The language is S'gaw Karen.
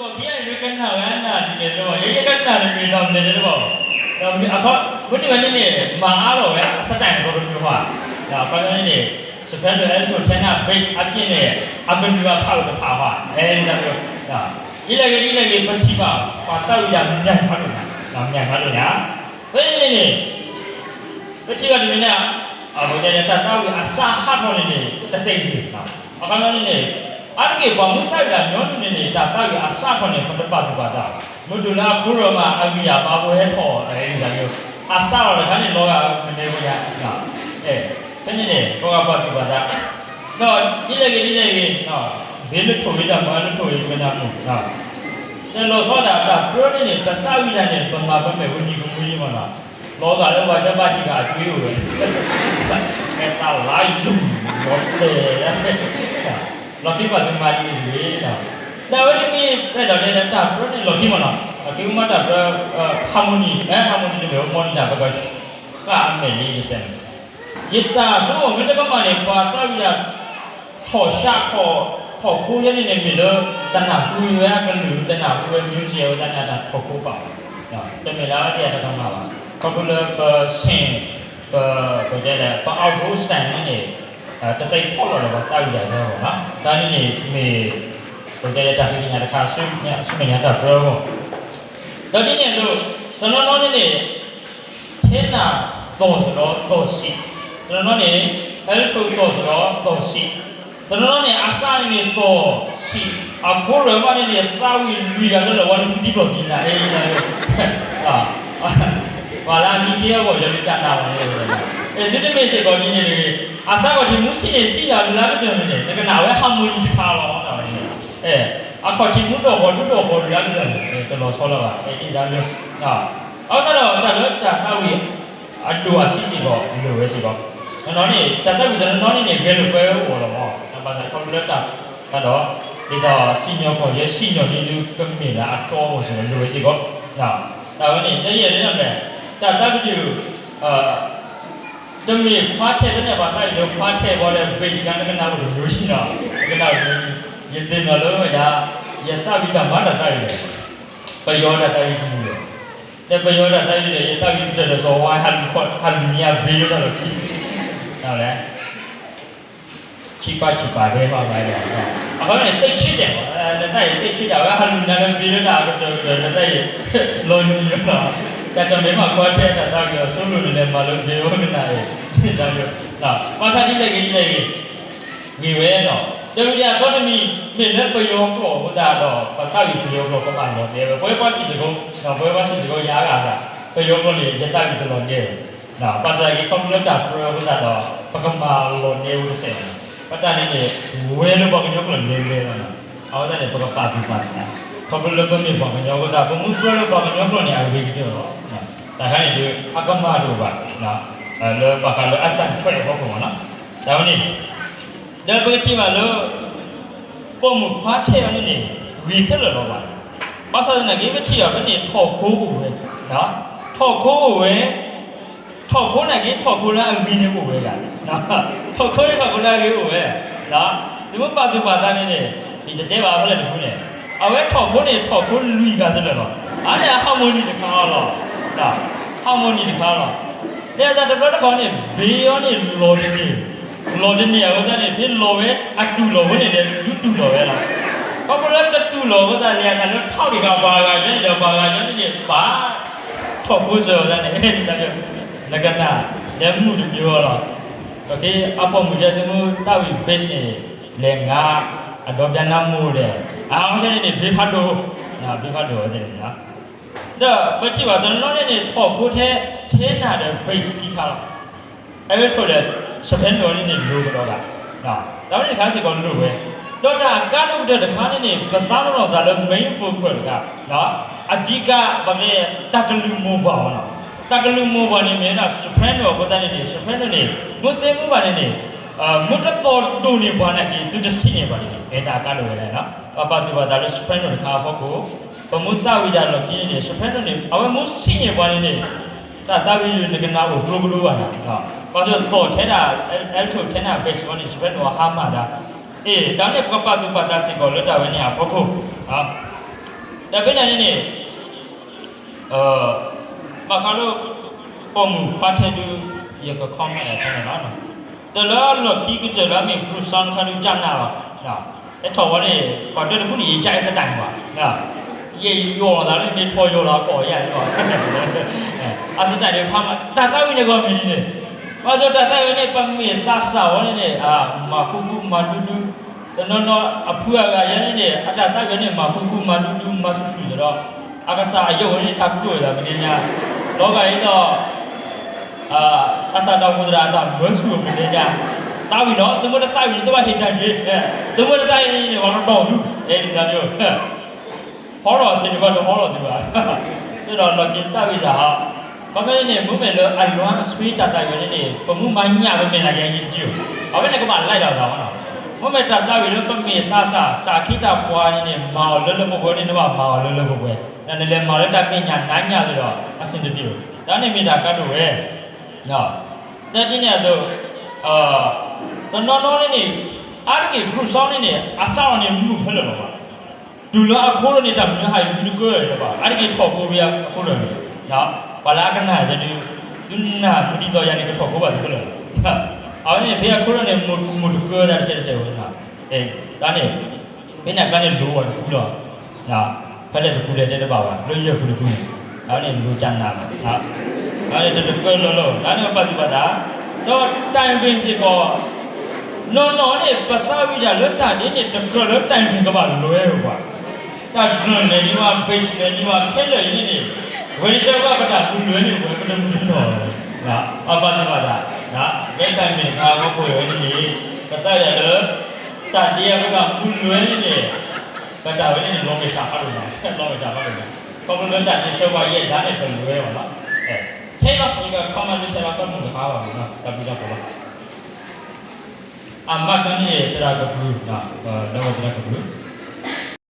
ခံဂၤန့ၣ် ကနၣ်ဝဲနၤဒ်လဲၣ်တဘၣ်, ယဲယကနၣ်တမံၤနီတမံၤလဲၣ်တဘၣ်, ဒီးမ့ၢ်တမ့ၢ်န့ၣ် မၤအါထီၣ်ဝဲအ style န့ၣ် တမံၤဃီ, ဒီးအခီပညီန့ၣ် soprano alto tenor bass အပျဲၢ်န့ၣ် အကနုာ်အဖးအိၣ်တဖးဃီ, အဲ, ဒ်လဲၣ်ဂ့ၤဒ်လဲၣ်ဂ့ၤ ပထံၣ်ဘၣ် ပှၤသးဝံၣ်တၢ်မံၤဖးဒိၣ်ညါ, မံၤဖးဒိၣ်ညါ, ဖဲန့ၣ်န့ၣ် ပထံၣ်ဘၣ်တမံၤန့ၣ် အဝဲတဲလၢတၢ်သးဝံၣ်အစးဟးထီၣ်န့ၣ်န့ၣ် တသ့ဂ့ၤ, အခီပညီန့ၣ်န့ၣ် အါတက့ၢ်ပှၤမူသးဝံၣ်တၢ်ညီနုၢ်န့ၣ်န့ၣ် တၢ်သးဝံၣ်အစးထီၣ်န့ၣ် ပတပာ်သူၣ်ပာ်သး, မ့ၢ်တုၤလၢအခိၣ်ရိၣ်မး အဂံၢ်အဘါဖိဟဲထီၣ်အဂ့ၢ်န့ၣ်, အစးထီၣ်တခါန့ၣ် လီၤဂာ်မနုၤဖိညါ, ဖဲန့ၣ်န့ၣ် ပှၤဂၤပာ်သူၣ်ပာ်သး, ဒီးဒ်လဲၣ်ဂ့ၤဒ်လဲၣ်ဂ့ၤ ဘ့လၢထိၣ်ဂ့ၤတၢ်မၤလၢထိၣ်ဂ့ၤ ပကနၢ်မုာ် တလီၤဆီဒၣ်တၢ်ပြၢန့ၣ်န့ၣ် ပသးဝံၣ်တၢ်န့ၣ် ပမၤပမဲာ်ဝဲနံၤကမှံန့ၣ်မးနီၤ, လီၤဂာ်လၢပှၤကဘၣ်ဟံးဂၤအကွ့အိၣ်ဝဲ, ကဲတၢ်လါယူၤ လီၤစဲး, လီၤက့ၤပှၤသုမၤဒ်န့ၣ်တဂ့ၤ, ဒီးအဝဲတမ့ၢ်အဲၣ်ဒိးတဲလၢတၢ်ပြၢန့ၣ်လီၢ်ခံမးနီၤ, လီၢ်ခံကမၤတၢ်ပြၢ harmony, အဲ harmony တမ့ၢ်ဝဲ monitor ပကဃၣ်အမဲာ်လံတစဲးန့ၣ်, ယတၢ်ဆိကမိၣ်မ့ၢ်တကမၣ်န့ၣ် ပှၤသးဝံၣ်တၢ် ထီၣ်ရှး ထီၣ်ခိယဲန့ၣ်န့ၣ် မ့ၢ်လၢတနၢ်ဟူဝဲအကလုၢ် တနၢ်ဟူဝဲ music အဝဲသ့ၣ်န့ၣ် တၢ်ထီၣ်ခိပာ်, တမ့ၢ်လၢအဝဲသ့ၣ်အတကမၣ်ဘၣ်, ခီဖျိလၢပဆ့ၣ် ပ ပတဲလဲၣ် ပ outdoor style န့ၣ်န့ၣ် တသ့ဖီၣ်လီၤဒီးပှၤသးဝံၣ်တၢ်အဂီၢ်ဘၣ်နီၤ, တၢ်န့ၣ်န့ၣ်မ့ၢ် ပတဲလၢတၢ်ဃ့ကညးတခါ ဆူမဲာ်ညါတၢ်ပြၢအဂီၢ်, ဒီးဒ်န့ၣ်အသိး တနီၤနီၤန့ၣ်န့ၣ် ထဲနၢ်သီၣ်စ့ၢ်ဒီးသီၣ်ဆံး, တနီၤနီၤန့ၣ် alto သီၣ်စ့ၢ်ဒီးသီၣ်ဆံး, တနီၤနီၤန့ၣ် အစးန့ၣ်န့ၣ်သီၣ်ဆံး, အခိရၢမးန့ၣ်န့ၣ် သးဝံၣ်လွံၢ်ဂၤစ့ၢ်ဒီး ပှၤနဖုသံပျီၢ်သံနၤ အဲ ပှၤလၢအမံခ့အဂီၢ် ယမ့ၢ်တၢ်နာ်ဘၣ်န့ၣ်, သုတမ့ၢ်စ့ၢ်ကီးဒ်န့ၣ်တဂ့ၤ, အစးခီၣ်ထံးမူဆံးန့ၣ် ဆံးလၢအကတၢၢ်န့ၣ်န့ၣ် နကနၣ်ဝဲ harmony တခါလီၤ, အခီၣ်ထံးမူဒီၣ်ဃီၤဒူဒီၣ်ဃီၤဒူလၢအကတၢၢ်န့ၣ် တလီၤဆီလၢၤဘၣ်, အ့ၣ် အဃိသတးဒီး တၢ်လၢတၢ်သးဝံၣ် အဒိၣ်အဆံးစ့ၢ်ကီး လိၣ်ဝဲစ့ၢ်ကီး, တနီၤနီၤန့ၣ် တၢ်သးဝံၣ်တနီၤနီၤန့ၣ်န့ၣ် ဂဲၤလိာ်ကွဲအိၣ်လီၤမး, ဘၣ်ဆၣ်ခီဖျိလၢတၢ် ဒီး ဒ်သိးစံၣ်ညီၣ်ကွီၢ်ယဲ စံၣ်ညီၣ်န့ၢ်သုကမ့ၢ်လၢအတီအလိၤစ့ၢ်ကီး လိၣ်ဝဲစ့ၢ်ကီး, တၢ်ဝဲန့ၣ် တယဲၢ်လၢမ့ၢ် တၢ်သးဝံၣ် တမ့ၢ် quartet လၢန့ၣ် ပှၤသးဝံၣ်လၢ quartet ဘၣ်ဒီး bass ကါ နကနၣ်အိၣ်တမံၤန့ၣ်လီၤ, နကနၣ်အိၣ်တမံၤ, ယသ့ၣ်နီၣ်လၢဝဲဒၣ် ယသးဝံၣ်တၢ်မၤတၢ်သးဝံၣ်ဒီး ပယီၤတၢ်သးဝံၣ်တမံၤဒီး, ဒီးပယီၤတၢ်သးဝံၣ်ဒီး ယသးဝံၣ်ကတၢၢ်ဒီးစီၤဝါ ဟးလူၤ ဟးလူၤန့ၢ်အဘ့လၢတၢ်လီၢ်ခံ, တၢ်လဲၣ် ခံပာ်ခံပာ်ဘဲဘၣ်ဘၣ်ဒီး, အဃိန့ၣ် တၢ်ဆံးဒဲးဘၣ်, နတၢ်အံၤတၢ်ဆံးဒဲး အဝဲဟးလူၤနၤလၢဘ့လၢတၢ်ကတၢၢ်ကတၢၢ် နတၢ်အံၤ လီၤနံၤလီၤ, တၢ်တမ့ၢ်မး quartet တၢ်သးဝံၣ်ဒီး solo န့ၣ်လဲၤမၤလၢဘ့အိၣ်ကနၣ်အံၤ, ဘၣ်ဆၣ်ဒ်လဲၣ်ဂ့ၤဒ်လဲၣ်ဂ့ၤ ဂ့ၤဝဲနီၤ, ဒီးဝံၤဒီးအသီတမံၤ မ့ၢ်လၢပယီၤကျိာ်အဃိသတးဒီး ပသးဝံၣ်ပယီၤကျိာ်ကဘၣ်လီၤဒဲးဝဲ, ပဝဲပှၤစံၣ်စ့ၢ်ကီး, ပဝဲပှၤစံၣ်စ့ၢ်ကီး ယၤအဂၤသး, ပယီၤကျိာ်န့ၣ် ယသးဝံၣ်တလီၤဒဲးဝဲ, ဘၣ်ဆၣ်က့ၤခီဖျိလၢတၢ်ပြၢအဃိသတးဒီး ပကမၤလီၤဒဲးဝဲတစဲးလီၤ, ပတၢ်န့ၣ်န့ၣ် ဝဲလၢပှၤကညီကျိာ်လဲၤလဲၤလီၤနီၤ, အဃိသတးန့ၣ် ပကပာ်သူၣ်ပာ်သး, ခီဖျိလၢပမ့ၢ်ပှၤကညီအဃိသတး ပမူပြၢလၢပှၤကညီကျိာ်န့ၣ် အဂ့ၤကတၢၢ်လီၤ, တၢ်ခါန့ၣ်ဒုး အကမၣ်တအိၣ်ဘၣ်, လၢဘၣ်ဃးလၢအတၢ်ထွဲအဖီခိၣ်မးနီၤ, တၢ်ဝဲန့ၣ် ဒီးပကထံၣ်ဘၣ်လၢ ပိာ်မုၣ်ခွါထဲအံၤန့ၣ်န့ၣ် ဂ့ၤခဲလၢာ်လီၤဘၣ်. ဘၣ်ဆၣ်သနာ်က့ ပထံၣ်ဘၣ်ဖဲန့ၣ် ထီၣ်ခိအိၣ်ဝဲ, ထီၣ်ခိအိၣ်ဝဲ, ထီၣ်ခိနာ်က့ ထီၣ်ခိလၢအဂ့ၤန့ၣ်အိၣ်ဝဲဒၣ်, ထီၣ်ခိန့ၣ်ထီၣ်ခိလၢအဂ့ၤအိၣ်ဝဲ, သုမ့ၢ်ပာ်သူၣ်ပာ်သးန့ၣ်န့ၣ် ယတတဲဘၣ်ဖဲလဲၣ်တဖုန့ၣ်, အဝဲထီၣ်ခိန့ၣ် ထီၣ်ခိလွံၢ်ဂၤစ့ၢ်လၢာ်လီၤ. အါန့ၣ် harmony တခါလီၤ, harmony တခါလီၤ. ဒီးတၢ်တဘျီတခီၣ်န့ၣ် ဘ့အီၤန့ၣ်လီၤတန့ၢ် လီၤတန့ၢ်အဃိသတးန့ၣ် ဖဲလီၤဝဲအတူၢ်လိာ်ဝဲန့ၣ်ဒီး ဒုးတူၢ်လိာ်ဝဲလီၤ. ခီဖျိလၢတတူၢ်လိာ်အဃိသတးန့ၣ် အတၢ်လၢထီၣ်က့ၤကပှၤဂၤကန့ၣ်ဒီး ပှၤဂၤကန့ၣ်န့ၣ် ပာ်ထီၣ်ခိစၢၤအဃိသတးန့ၣ် နကနၣ် ဒီးမုာ်တမံၤအီၤလီၤ. အပိာ်မုၣ်ကဲ သုမ့ၢ်သးဝံၣ် bass န့ၣ် လဲၤငါ အဒီဘၣ်နါမိၢ်ဒီး အဝဲန့ၣ်န့ၣ် ဘ့ဖးဒိၣ်, ဘ့ဖးဒိၣ်ဝဲန့ၣ် ဒီးပထံၣ်ဘၣ်တနီၤန့ၣ်န့ၣ် ထီၣ်ခိထဲ ထဲနၢ်ဒီး bass ခံခါလီၤ. အဲကထိၣ်ဒီး soprano န့ၣ်န့ၣ် လိၤကဒီးဘၣ်. တၢ်ဝဲန့ၣ်တခါစ့ၢ်ကီးလိၣ်ဝဲ. ဒီးတၢ်အကါဒိၣ်ကတၢၢ်တခါန့ၣ်န့ၣ် ပသးနီၣ်ထီၣ်သးလၢ main vocal တခါ, အဓိက ပကတဲ တၢ်ကလုၢ်မိၢ်ပှၢ်အီၤနီၤ. တၢ်ကလုၢ်မိၢ်ပှၢ်န့ၣ်မ့ၢ်ဝဲဒၣ် soprano အဃိသတးန့ၣ်န့ၣ် soprano န့ၣ် မ့ၢ်သ့မ့ၢ်ဘၣ်န့ၣ်န့ၣ် မ့ၢ်တသီၣ်ဒိၣ်န့ၢ်ပှၤနာ်က့ သုတဆံးန့ၢ်ပှၤန့ၣ် အဲ တၢ်အကါဒိၣ်ဝဲဒၣ်နီၤ. ပပာ်သူၣ်ပာ်သးလၢ soprano တခါအဖီခိၣ် ပမ့ၢ်သးဝံၣ်တၢ်လီၢ်ခံန့ၣ်န့ၣ် soprano န့ၣ် အဝဲမ့ၢ်ဆံးန့ၢ်ပှၤန့ၣ်န့ၣ် တၢ်သးဝံၣ်န့ၣ် နကနၣ်အိၣ်ကျိကဒိဘၣ်နီၤ. ဘၣ်ဆၣ်သီၣ်ထဲဒၣ် alto ထဲနၢ် bass ဝဲန့ၣ် soprano အဟါမၢ်ဒၣ်. အ့ တၢ်န့ၣ် ပကပာ်သူၣ်ပာ်သးစ့ၢ်ကီးလၢတၢ်ဝဲန့ၣ်အဖီခိၣ် ဒီးဖဲန့ၣ်န့ၣ် ဘၣ်ဃးလၢ ပိာ်မုၣ်ခွါထဲဒု ယက comment ဖဲန့ၣ်လီၤ. ဒီးလၢအလီၢ်ခံကတၢၢ်လၢအမ့ၢ် group song တခါဒု ကနၣ်လီၤ. အဲထီၣ်ဝဲန့ၣ် ပှၤတၢတဖုန့ၣ် ယက အ style န့ၣ်ဘၣ်. ယယီၤသးလၢမ့ၢ်ထီၣ်ယီၤလီၤအကိးယၤန့ၣ်ဘၣ်. အ style န့ၣ်ဖးမး တၢ်သးဝံၣ်န့ၣ်ဂီၢ်မံၤန့ၣ် ဘၣ်ဆၣ်တၢ်သးဝံၣ်န့ၣ် ပမ့ၢ်သးစၢ်ဝဲန့ၣ်န့ၣ် မၤဃူဃူမၤဒူဒူ တနီၤနီၤအဖုအဂၤယဲန့ၣ်န့ၣ် အတၢ်သးဝံၣ်န့ၣ် မၤဃူဃူမၤဒူဒူမၤဆူၣ်ဆူၣ်ဒီး အကစၢ်အယိာ်ဝဲန့ၣ် တၢ်ကၢၣ်သးမ့ၢ်ဒ်ညါ လီၤဂာ်ဒ်သိး တၢ်စၢ်တၢ်ဖိသရၣ်အတၢ်မၢဆူၣ်မ့ၢ်ဒ်ညါ သးဝံၣ်နီၤ သုမ့ၢ်တသးဝံၣ်န့ၣ် သုဘၣ်ဟ့ၣ်တၢ်က့ၤ သုမ့ၢ်တသးဝံၣ်န့ၣ် ပှၤကတီၢ်သု အဲဒ်သိး ဟီထီၣ်ဆ့ၣ်နီၤဘၣ်တဟီထီၣ်သုဘၣ် သိးဒီးလီၢ်ခံသးဝံၣ်စ့ၢ် ခီဖျိန့ၣ် မ့မ့ၢ်လၢအလွမ်းအဆွေတၢ်သးဝံၣ်န့ၣ်န့ၣ် ပမူမၤညၣ်ပမဲာ်နၤကဲအံၤတက့ၢ် အဝဲန့ၣ်ကဘၣ်လဲၤဒီးသးဝဲနီၤ မ့မ့ၢ်တၢ်သးဝံၣ်လၢပမ့ၢ်သးစၢ် တၢ်ခ့တၢ်ပှၤန့ၣ်န့ၣ် မၤအီၤလၢလၢပှဲၤပှဲၤန့ၣ် နဘၣ်မၤအီၤလၢလၢပှဲၤပှဲၤ နလဲၤမၤလၢတၢ်မဲာ်ညါနါညၣ်လၢဒီး အဆင်တပြေ တၢ်န့ၣ်မ့ၢ်တၢ်ကါဒိၣ်ဝဲ တၢ်ဒ်န့ၣ်အသိး တနီၤနီၤန့ၣ်န့ၣ် အါတက့ၢ် group song န့ၣ်န့ၣ် အစးအီၤန့ၣ်မုာ်ဖဲလဲၣ်လီၤဘၣ် တုၤလၢအခိၣ်လၢန့ၣ် တၢ်မနုၤဟးအံၤမုာ်တကၢၢ်လၢၤဘၣ် အါတက့ၢ်ထီၣ်ကိးဘ့ၣ်အခိၣ်လၢန့ၣ် ပှၤလၢအကနၣ်ယဲဒုး သုနၢ်မုၢ်ဒ်သိးယၤန့ၣ် ကထီၣ်ကိးဘၣ်သုဖဲလဲၣ်လီၤ အဝဲန့ၣ် ဖဲအခိၣ်လၢန့ၣ် မုာ်တကၢၢ်တၢ်တဆဲးတဆဲးဝဲ တၢ်န့ၣ် ဖဲန့ၣ်အကျါန့ၣ်လိၤဝဲတဖုလီၤ ဖဲလဲၣ်တဖုလဲၣ်တဲတဘၣ်ဘၣ် လၢယဲၢ်ဖုတဖုန့ၣ် အဝဲန့ၣ်လိၤကနၣ်လီၤ အဝဲန့ၣ်တတကၢၢ်လၢလီၤ တၢ်န့ၣ်ပာ်သူၣ်ပာ်သး ဒီး timing စ့ၢ်ကီး နီၢ်နီၢ်န့ၣ် ပသးဝံၣ်တၢ်လၢတၢ်ဒ်န့ၣ် တကြၢးလၢ timing ကဘၣ်လွဲဝဲပှၤ တၢ် drum လဲၤဒံးဘၣ် bass လဲၤဒံးဘၣ် ခဲလၢာ်အံၤန့ၣ်န့ၣ် ဝဲတဆၢဘၣ်ပတၢ်မုၢ်လွဲန့ၣ် ပဝဲပတမုၢ်တနီၤ အပာ်သူၣ်ပာ်သး လၢ timing တခါအဖီခိၣ်အံၤဝဲန့ၣ်န့ၣ် ပသးဝံၣ်တၢ်လၢ တၢ်ဒ်အံၤပတၢ်မုၢ်လွဲန့ၣ်န့ၣ် ပတၢ်ဝဲန့ၣ်န့ၣ် လီၤမဲာ်ဆှးဖးဒိၣ်မး လီၤမဲာ်ဆှးဖးဒိၣ်မး ခီဖျိလၢတၢ်ဒ့ဆၢပှၤယဲၢ်ဒၣ်န့ၣ် ပလွဲအီၤလီၤ ထဲလီၤ ယက comment လၢထဲလီၤ တၢ်မုၢ်ကဟါဘၣ်မး တၢ်ဘျုးတၢ်ဖှိၣ်လီၤ အမးဆၢန့ၣ်သရၣ်ကဘျုး လၢဝဲသရၣ်ကဘျုး